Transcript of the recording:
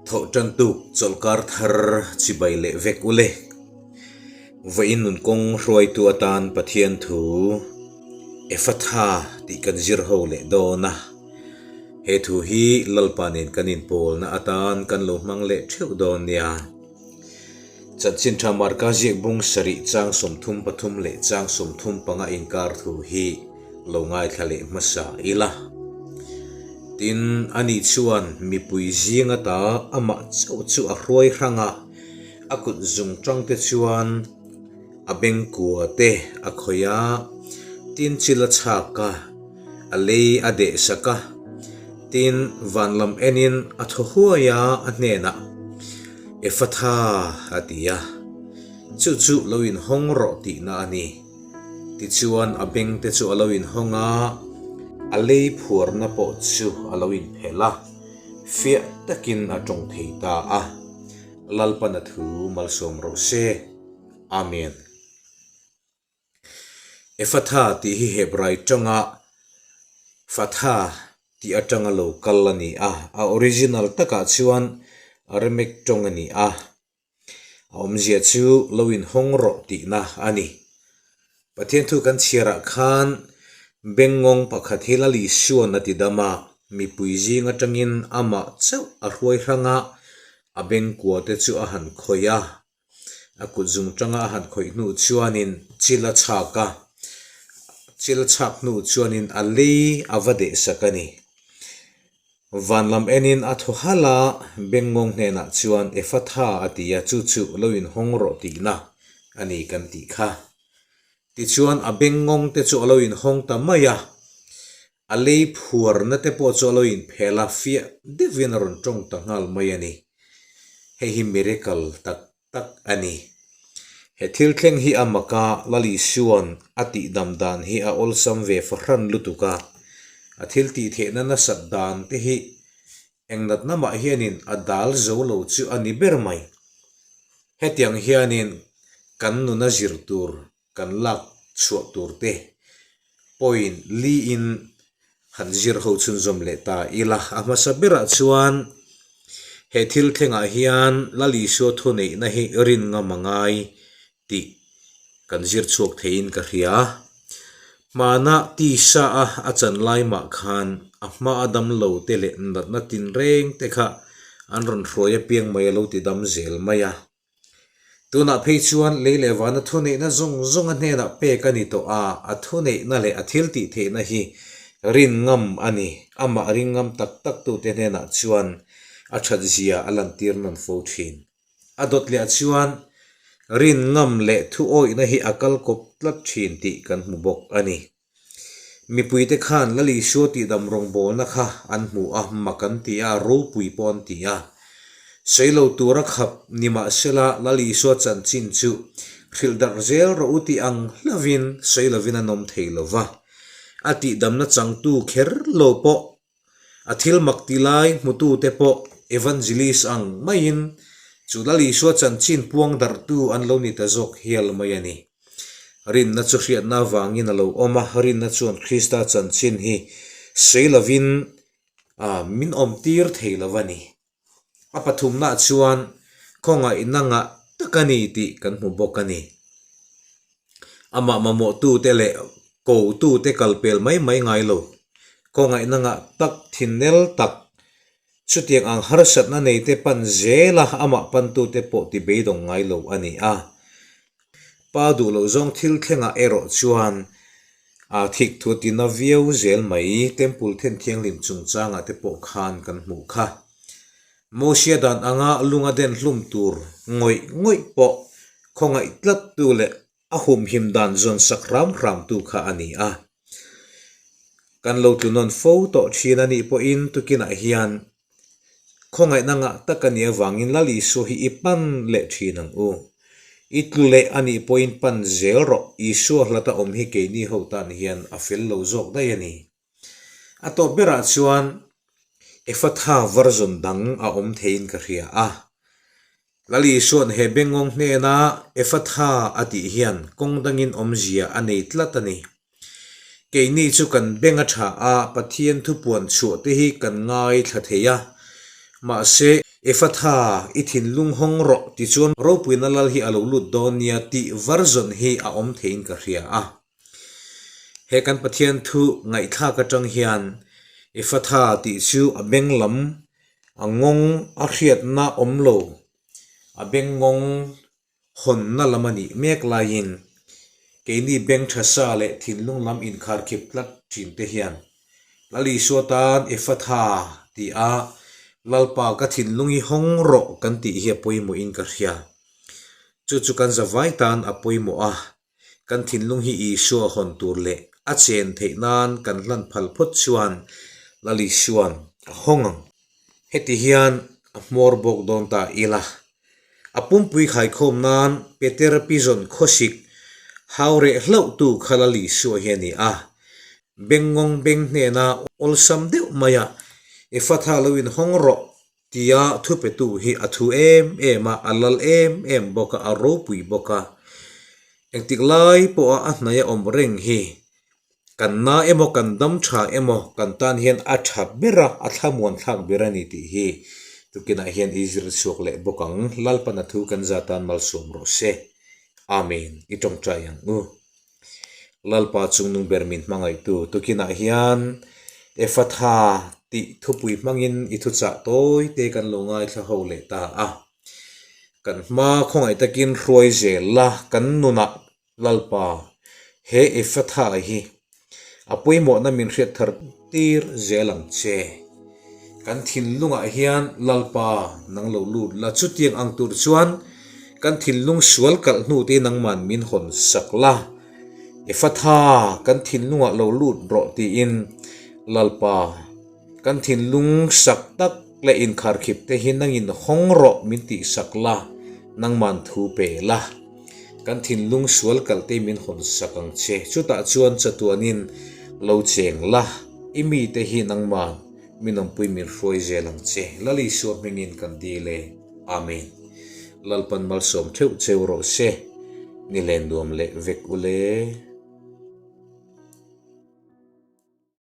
Thawh tan tuk chawlhkar thar chibai leh vek u le. Vawiin nun kawng hruaitu atan Pathian thu Efatha tih kan zir ho leh dawn a. He thu hi Lalpa nen kan inpawlna atan kan lo hmang leh theuh dawn nia. Chanchin tha Marka ziak bung sarih chang 33 leh chang 35 inkar thu hi lo ngaithla leh hmasa ila. Tin, ani chuan mipui zing ata amah chauh chu a hruai hrang a, a kut zung tang te chuan a bengkua te a khawih a, tin chil a chhak a, a lei a deh sak a, tin van lam enin a thaw huai a, a hnenah, Efatha a ti a, chu chu lo inhawng rawh tihna a ni. Tichuan a beng te chu a lo inhawng a, a lei phuarna pawh chu a lo inphelh a, fiah takin a tawng thei ta a. Lalpana thu malsawm rawh se. Amen. Efatha tih hi Hebrai tanga Fatha tih atanga lo kal a ni a, a original takah chuan Aramaic tawng a ni a, a awmzia chu lo inhawng rawh tihna a ni. Pathian thu kan chhiarah khan Bengngawng pakhat hi Lal Isuan a ti dam a, mipui zing atangin amah chauh a hruai hrang a, a bengkua te chu a han khawih a, A kut zung tanga a han khawih hnu chuanin chil a chhak a, chil a chhak hnu chuanin a lei a va deh sak a ni. Van lam enin a thaw halh a, Bengngawng hnenah chuan Efatha a ti a, chu chu lo inhawng rawh tihna a ni kan tih kha. Tichuan a Bengngawng te chu a lo inhawng ta mai a, a lei phuarna te pawh chu a lo inphel a, fiah deuhin a rawn tawng ta nghal mai a ni. Hei hi miracle tak tak a ni. He thil thleng hi a mak a, Lal Isua'n a tihdam dan hi a awlsam ve fahran lutuk a, a thil tih theihna nasat dan te hi eng natna mah hianin a dal zo lo chu a ni ber mai. Hetiang hianin kan nuna zir tur kan lak chhuah tur te point liin han zir ho chhunzawm leh ta ila. A hmasa berah chuan he thil thlengah hian Lal Isua thuneihna hi rin ngam a ngai tih kan zir chhuak theiin ka hria. Hmana tisa a a chan lai mah khan a hma a dam lo te leh natna tinreng te kha an rawn hruai apiang mai a lo ti dam zel mai a. Tunah phei chuan lei leh vana thuneihna zawng zawng a hnenah pek a ni tawh a, a thuneihna leh a thil tih theihna hi rin ngam a ni. Amah ring ngam tak tak tute hnenah chuan a that zia a lantir nawn fo thin. A dawt leh ah chuan rin ngam leh thu awihna hi a kal kawp tlat thin tih kan hmu bawk a ni. Mipuite khan Lal Isua tihdam rawngbawlna kha an hmu a, mak an ti a, ropui pawh an ti a. Sawi lo tura khap nimahsela Lal Isua chanchin chu hrilh darh zel rawh u tih ang hlauhin sawi lovin an awm thei lo va. A tihdamna changtu kher lo pawh A thil mak ti lai hmutute pawh evangelist ang maiin chu Lal Isua chanchin puang darhtu an lo ni ta zawk hial mai a ni. Rinna chu hriatna avangin a lo awm a, rinna chuan Krista chanchin hi sawi lovin min awmtir thei lo a ni. A pathumnaah chuan khawngaihna ngah tak a ni tih kan hmu bawk a ni. Amah mamawhtute leh kotute kal pel mai mai ngai lo. Khawngaihna ngah tak, thinnel tak, chutiang ang harsatna neite pan zela amah pantute pawh ti beidawng ngai lo a ni a. Pa duh loh zawng thil thlengah erawh chuan a thik thu tina viau zel mai. Temple then thianghlim chungchangah te pawh khan kan hmuh kha. Mosia dan anga lunga den hlum tur ngawih ngawih pawh khawngaih tlat tu leh a humhim dan zawn sak hram hram tu kha a ni a. Kan lo tlu nawn fo tawh thin a nih pawhin tukinah hian Khawngaihna ngah tak a nih avangin Lal Isua hi i pan leh thin ang u. I tlu leh a nih pawhin pan zel rawh, Isua hlata awm hi keini ho tan hian a fel lo zawk daih a ni. A tawp berah chuan Efatha version dang a awm theiin ka hria a. Lal Isua'n he bengngawng hnena Efatha a tih hian kawng dangin awmzia a nei tlat a ni. Keini chu kan beng a tha a, Pathian thupuan chhuah te hi kan ngaithla thei a. Mahse. Efatha, i thinlung hawng rawh tichuan ropuina lal hi a lo lut dawn nia tih version hi a awm theiin ka hria a. He kan Pathian thu ngaihthlak atang hian Efatha tih chu a beng lam a ngawng a hriatna awm lo, a beng ngawng hawnna lam a nih mek laiin keini beng tha sa leh thinlung lam inkharkhip tlat thin te hian Lal Isua tan Efatha tih a Lalpa ka thinlung hi hawng rawh kan tih hi a pawimawhin ka hria. Chu chu kan zavai tan a pawimawh a, kan thinlung hi Isua hawn tur leh a chen theih nan kan hlan phal phawt chuan Lal Isua'n a hawng ang. Heti hian a hmawr bawk dawn ta ila. A pumpui khaikhawm nan Petera pizawn khawsik hau reh hlauhtu kha Lal Isua hi a ni a. Bengngawng beng hnena awlsam deuh maia Efatha lo inhawng rawh tia thupetu hi a thu em em a, a lal em em bawk a, a ropui bawk a. Engtik lai pawha a hnaia awm reng hi Kan na emaw kan dam tha emaw kan tan hian a tha ber a, a thlamuan thlak ber a ni tih hi tukinah hian i zir chhuak leh bawk ang. Lalpan a thu kan za tan malsawm rawh se. Amen. I tawngtai ang u. Lalpa chungnung ber min hmangaihtu tukinah hian Efatha tih thupui hmangin i thuchah tawi te kan lo ngaithla ho leh ta a. Kan hma khawngaih takin hruai zel la kan nunah Lalpa, he Efatha hi a pawimawhna min hriat thar tir zel ang che. Kan thinlungah hian Lalpa nang lo lut la, chutiang ang tur chuan kan thinlung sual kalh hnu te nangman min hawn sak la. Efatha, kan thinlungah lo lut rawh tiin Lalpa, kan thinlung sak tak leh inkharkhip te hi nangin hawng rawh min tih sak la, nangman thu pe la. Kan thinlung sual kalh te min hawn sak ang che. Chutah chuan chatuanin lo cheng la, i mite hi nangman min awmpui min hruai zel ang che. Lal Isua hmingin kan dil e. Amen. Lalpan malsawm theuh cheu rawh se. Ni len nuam leh vek ule.